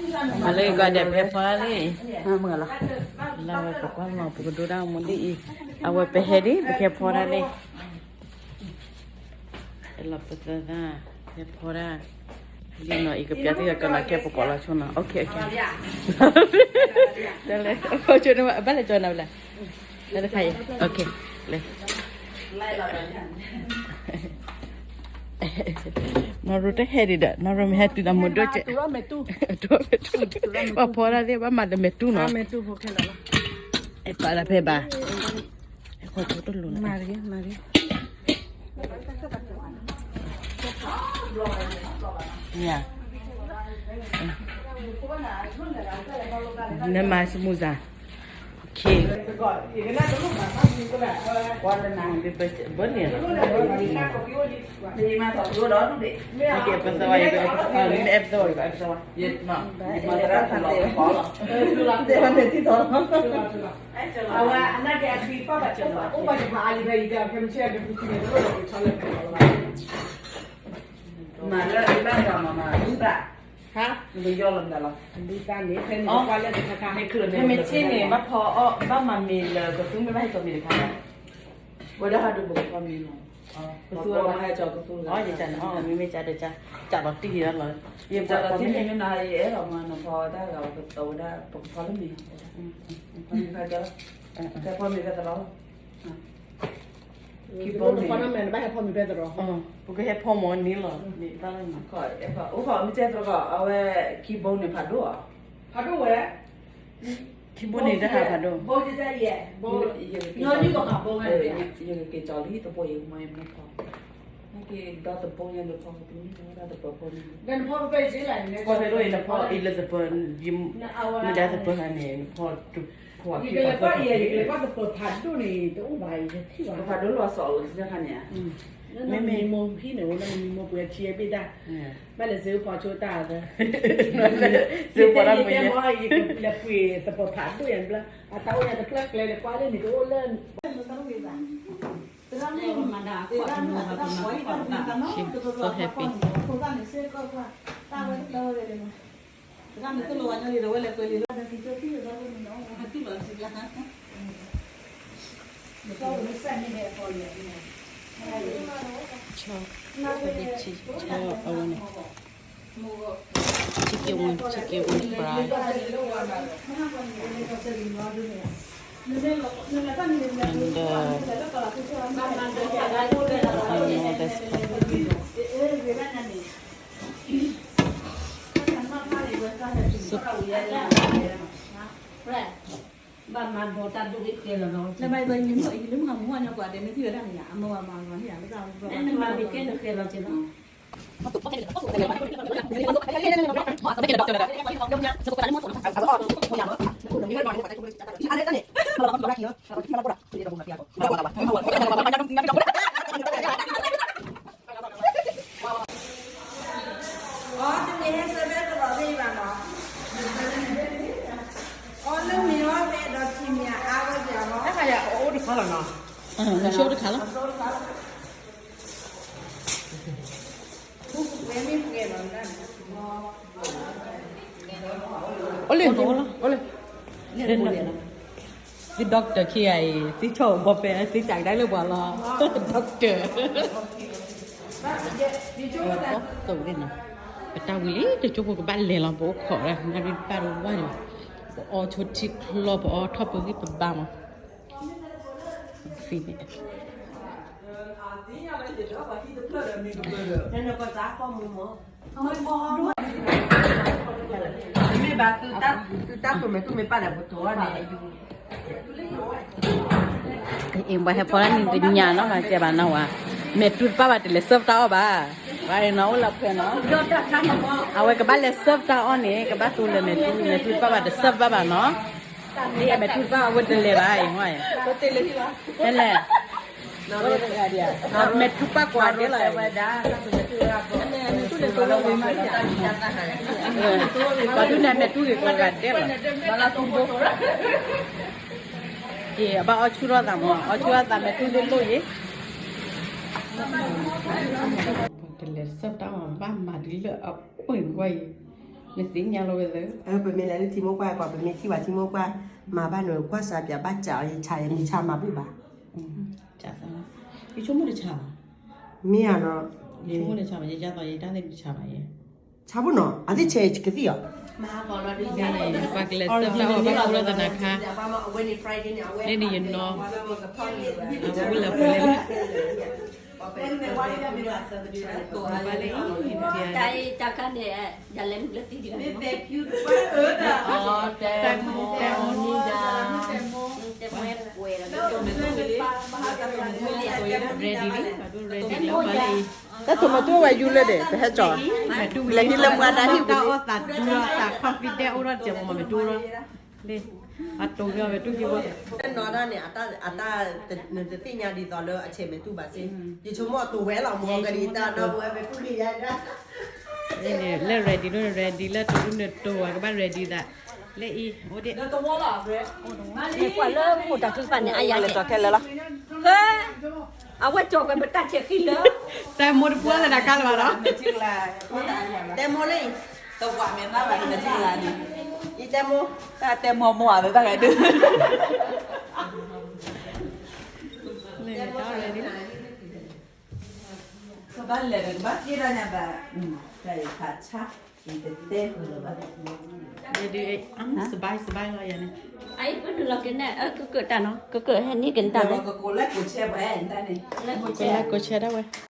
မၤလၢကီးဒဲး ပဟဲဖီတၢ်လံ, လၢဝဲပကွၢ်လီၤ ပကဒိတၢ်မူဒ်အံၤ, အဝဲပဟဲဒ် ပကဟဲဖီတၢ်လံ, လီၤပသၢသၢ ဟဲဖီတၢ်, လံနီၤ အံၤကပျၢ်သ့ၣ်ကီးနီၤ ကဲပကိးလီၤဆိနီၤ OK OK, တလဲ အဖီဆိန့ၣ် ဘၣ်လဲၤကၠီနၤဝဲလဲၣ် လၢတခါအံၤ OK, လဲၤ နီၢ်ရိတဟဲဒံးဒီး နီၢ်ရိမ့ၢ်ဟဲတုၤဒီးမူဒိၣ်ကဲး, ပှၤဖီတၢ်သ့ၣ် ဘၣ်မၤတမဲာ်တူၢ်နီၤ, အဲၣ်ပာ်တၢ်ဖဲဘၣ်, အဲၣ်ခီၣ်ဆိတလိၤနီၤ, နမၤစမူစၢ် မၤလၢအဘၣ်ဒီးမၤမၤဒူသၣ်, ဟါ, နကယီၢ်လီၤမတၤလီၤ, ဒူသၣ်န့ၣ် ဖဲန့ၣ် ဖဲမ့ၢ်ဆ့ၣ်န့ၣ် ဘၣ်ဖီအီၣ် ဘၣ်မၤမ့ၤလၢကသူမ့ၢ်ဘၣ်ဟဲကီၤမ့ၤတခါလီၤ, ဝဲဒၣ်ဟးဒုးပကဖီမ့ၤလီၤ, ကသူမ့ၢ်ဟဲကီၤကသူ, ယကန့ၣ် မ့မ့ၢ်ကဒီး ကလီၤတံၢ်လီၤ, ယကလီၤတံၢ်န့ၣ် နၤယအဲၣ်လီၤမး နဖီတၢ်ဂၤ ပကဝဲဒၣ် ပကဖီလၢမ့ၤ, ဖီမ့ၤဖဲသရီ, ဖဲဖီမ့ၤဖဲသရီ ခံဘိန့ၣ် ဘၣ်ဟဲဖီမ့ၤဖဲသရီ, ပကဟဲဖီမ့ၤန့ၣ်လီၤ, အိၣ်ဖီမ့ၤကဲသရီ အဝဲခံဘိန့ၣ်ဖးဒိၣ်ဧါ, ဖးဒိၣ်ဝဲ, ခံဘိန့ၣ်တဟးဖးဒိၣ်, ယကက့ၤကၠီလံတဘိယကမၤမ့ၢ်ဖီ, နက့ၤဒီသဘိညါလၢဖီကတမ့ၢ်ဒီသဘိဖိန့ၣ်, ဖီဖဲဒိၣ်အံၤနဖီအံၤလၢသပၢၤ, မ့ၢ်ဒၣ်သပၢၤဟါန့ၣ် နဖီတဖီခံဖီသၢဖီ, ယကလဲၤကွၢ်သပၢၤဖးဒိၣ်န့ၣ် တအိၣ်ဘၣ် ယထံၣ်ဘၣ်, ဖးဒိၣ်လီၤစီၤလီၤတခါန့ၣ်, မ့မ့ၢ်မိၢ်ဟံၣ်န့ၣ် အိၣ်လၢမ့မ့ၢ်မိၢ်ပှဲၤဆံဘ့ၣ်ဒၣ်, ဘၣ်လဲၤစ့ဖီဆိတၢ်, စ့ဖီတၢ်မ့ၢ်, ယကလဲၤပှ့ၤသပၢၤဖးဒိၣ်ယၤဘျီ, အတၢ်အိၣ်ယၤတဖျၢၣ်ကျဲဒီးကွၢ်လၢန့ၣ်တအိၣ်လၢ So happy. Chicken wing, chicken wing fry. And uh, I don't know, that's soup. အီ တမ့ၢ်ဟဲဆၢဘဲတရီးသ့ၣ်ဘၣ်နီၤ, အီ လၢမ့ၢ်အီ ပအဲၣ်ဒိးထံၣ်မ့ၢ်အါဝဲပၠးမး, တၢ်ခါယၤ အအိၣ်တခါလီၤနီၤ, အဆိတခါလီၤ, ဝဲမ့ၢ်ပှဲၤလီၤန့ၣ် အိၣ်လၢ, အိၣ်လၢ, သု doctor ခံဂၤအံၤ သုဆီၣ်ဘီပဲ သုစးကဒါလၢပှၤလီၤ, doctor, သုးသ့ၣ်နီၤ, ပတၢ်ဝံၤလံ တကၠိဖိကဘၣ်လဲၤလီၤ ပအိၣ်ခိးဒၣ် နၣ်ရံၣ်တပၣ်တဝါန့ၣ်, ပအီဆိထံချီ ပအီထီၣ်ပဂံၢ်ပဘါမး, ဖံန့ၣ် မ့ၢ်ဘၣ်သုတၢ်ပမဲာ်တူၢ်မ့ၢ်ပာ်ဒီးပတိၤန့ၣ်, အ့ၣ် ပှၤဟဲဖီတၢ်နံၤတညၣ်နီၤ မၤစၢၤဘၣ်နီၤဝဲ, မဲာ်တူၢ်တပၣ်ဘၣ်တလဲၤ serve တၢ်အီၣ်ဘၣ်, ဝဲန့ၣ်နီၤ အိၣ်လၢဖှဲးနီၤ, အဝဲကဘၣ်လဲၤ serve တၢ်အီၣ်န့ၣ် ကဘၣ်သိလၢမဲာ်တူၢ်, မဲာ်တူၢ်တပၣ်ဘၣ်တ serve ဘၣ်ဘၣ်နီၤ, အ့ၣ် မဲာ်တူၢ်တပၣ်အဝဲတလဲၤဘၣ်အံၤ, ဟဲလဲၣ် မဲာ်တူၢ်ပၣ်ကိးဂၤဒဲးလီၤ, ပှၤဒုးနဲၣ်မဲာ်တူၢ်ဂ့ၤကိးဂၤဒဲးလီၤ, အ့ၣ် အဘၣ်အီၣ်ဆူၣ်ထီၣ်သးမး, အီၣ်ဆူၣ်ထီၣ်သး မဲာ်တူၢ်လၢလိၣ်ယံၤ, တလဲၤ serve တၢ်မး ဘၣ်မၤဒ်လၢအအိၣ်အံၤကွၢ်အံၤ, နသ့ၣ်ညါလီၤဝဲသၢ, ပမ့ၢ်လဲၤလၢထံမိၢ်ပှၢ်ကွၢ် ပမ့ၢ်ထံၣ်ဝဲထံမိၢ်ပှၢ် မၤဘၣ်နုာ်ကွၢ်စးပၠးဘၣ်စးအီၤ ယဆါယမ့ၢ်ဆါမၤဘူၣ်ဘၣ်. ယဆိကမိၣ်တဆါဘၣ်. မ့ၢ်ဧါနီၤ, ယဆိကမိၣ်တဆါဘၣ် ယယါသီးယတၢ်သ့ၣ်တဆါဘၣ်ယဲ, ဆါဘၣ်နီၤ အသ့ၣ်ဆဲးကသံၣ်အီၤ, ပှၤကလဲၤဆၢတၢ်အီၣ်ဘၣ်အိၣ်လၢသနၤခါ, လၢန့ၣ်ယနီၤ, အဝဲလၢပှၤလဲၤလၢ တၢ်အံၤတၢ်ခါန့ၣ် ယလဲၤမုၢ်လၢသံဒံးဘၣ်, တဲမိၢ်တဲမိၢ်န့ၣ်ဒၣ်, တဲမိၢ်ဝဲလီၤ, ready လံ, ready လံ, တၢ်သိၣ်မတူၢ်ဝဲယူၤလၢဒဲး ပဟဲကၠီၤ, လဲၤဟံးလၢပှၤတၢ်ဟံၣ်ပူၤ, တၢ်အီၣ်သးဒူလီၤ သး confident အိၣ်ထီၣ်တစဲးမ့ၢ်မ့ၢ်တူၢ်လီၤ, အတိၢ်န့ၣ်ဝဲတူၢ်က့ၤဝဲ, တနီၤဒၣ်န့ၣ် အတၢ် နတသ့ၣ်ညါဒ်သိးလၢအဆဲးမ့ၢ်တူၢ်ဘၣ်စ့ၢ်, ယဆိကမိၣ်အတိၢ်ဝဲလီၤ မ့ၢ်ကဒံးတၢ်နီၢ်ဝဲမ့ၢ်တူၢ်က့ၤယၤဒၣ် လၢ ready လၢ ready လၢတရူးန့ၣ်တိၢ်ဝဲကဘၣ် ready သး, လၢအံၤ အိၣ်ဒ့ၣ်, ကွၢ်လၢမိၢ်တၢ်ထုကဖၣ်န့ၣ် အါယၤလဲၣ်, အဝဲကၠီၤကွဲးပတၢ်ဆဲးဃံလၢ တၢ်မိၢ်တပှၢ်လၢတၢ်ကါလၢၤဘၣ်လီၤ, တဲမိၢ်လၢအံၤ, တဝးမဲာ်သၣ်ဘၣ်န့ၣ်, ယတဲမိၢ်, တၢ်တဲမိၢ်မိၢ်အသးတၢ်ဂဲၤဒုး ကဘၣ်လဲၤဒီးကဘၣ်က့ၤဒီးညါဘၣ်, တၢ်အံၤဖးဆါ, အံၤတတဲဃုာ်လၢၤဘၣ်, စဘါစဘါလီၤယၤန့ၣ်, အံၤပနုာ်လီၤက့ၤန့ၣ် ကကၢၣ်တၢ်နီၤ ကကၢၣ်ဟဲန့ၢ်က့ၤတၢ်ဝဲ, ကကိးလဲကိးဆဲပှဲၤန့ၣ်, ကိးလဲကိးဆဲဒၣ်ဝဲ